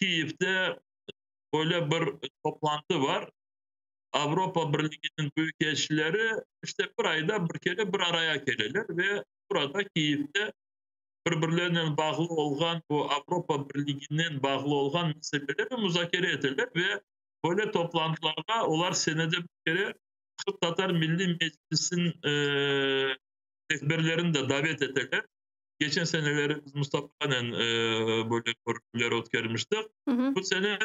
Kiyevde böyle bir toplantı var. Avropa Birliginiñ büyükelçileri işte bir ayda bir kere bir araya keleler ve burada Kiyevde bir-birlerinen bağlı olğan bu Avropa Birliginen bağlı olğan meselelerni muzakere eteler ve böyle toplantılarğa olar senede bir kere Qırımtatar Milliy Meclisiniñ rehberlerini de davet eteler. Geçen seneleri biz Mustafanen böyle körüşüvler ötkermiştik. Bu sene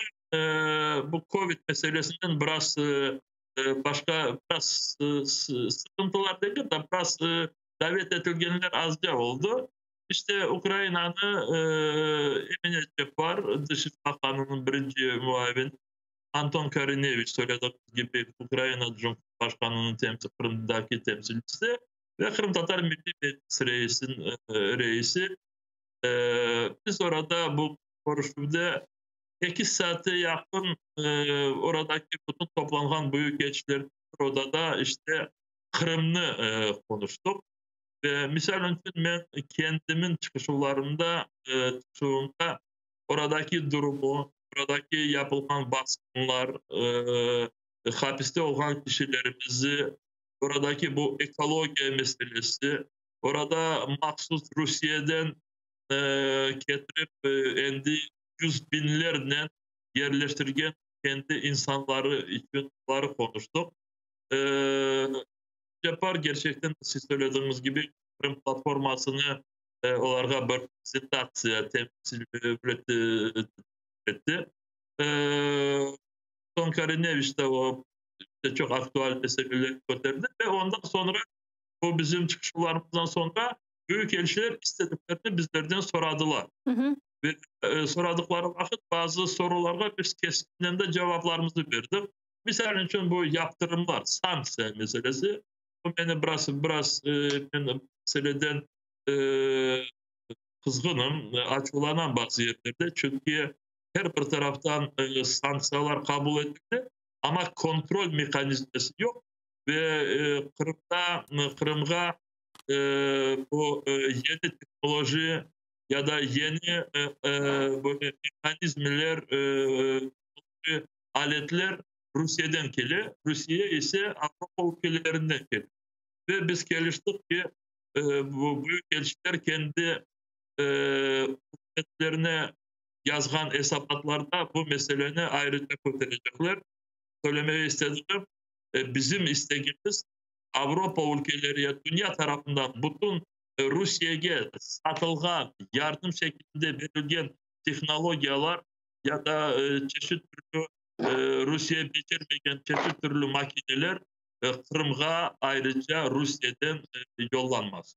bu kovid meselesinden biraz başqa biraz sıqıntılar degil de, biraz davet etilgenler azca oldı. İşte Ukrainanı Emine Ceppar, Dış bakanınıñ birinci muavini, Anton Korineviç, söylediğimiz kibi, Ukraina Cumhurbaşqanınıñ Qırımdaki temsilcisi ve Qırımtatar Milliy Meclis reisi. Biz orada bu körüşüvde 2 saate yaqın oradaki bütün toplanğan büyükelçiler bir odada işte Qırımnı qonuştıq. Ve misal içün men kendimin çıqışuvlarımda oradaki durumu, oradaki yapılğan basqınlar, hapiste olğan kişilerimizi, oradaki bu ekologiya meselesi, orada mahsus Rusiyeden ketirip endi yüz biñlernen yerleştirgen kendi insanları içün qonuştıq. Ceppar gerçekten siz söylediğiniz gibi Qırım platformasını olarğa bir prezentatsiya temsil etti. Anton Korineviç de o işte çoq aktual meseleler köterdi ve ondan soñra bu bizim çıqışlarımızdan soñra büyükelçiler istediklerini bizlerden soradılar. Ve soradıqları vaqıt bazı sorularğa biz keskinden de cevaplarımızı berdik. Misal içün bu yaptırımlar, sanktsiya meselesi. Bu meni biraz biraz men meseleden qızğınım, açuvlanam bazı yerlerde. Çünki her bir taraftan sanktsiyalar qabul etildi, amma kontrol mehanizması yoq ve Qırımda Qırımğa bu yeni tehnoloji ya da yeni böyle mehanizmler, aletler Rusiyeden kele, Rusiye ise Avropa ülkelerinden kele. Ve biz keliştik ki, bu büyükelçiler kendi ükümetlerine yazğan esabatlarda bu meseleni ayrıca köterecekler. Söylemege istedigim, bizim istegimiz Avropa ülkeleri ya dünya tarafından bütün Rusiyege satılğan, yardım şeklinde berilgen tehnologiyalar ya da çeşit türlü Rusiye becermegen çeşit türlü makineler Qırımğa ayrıca Rusiyeden yollanmaz.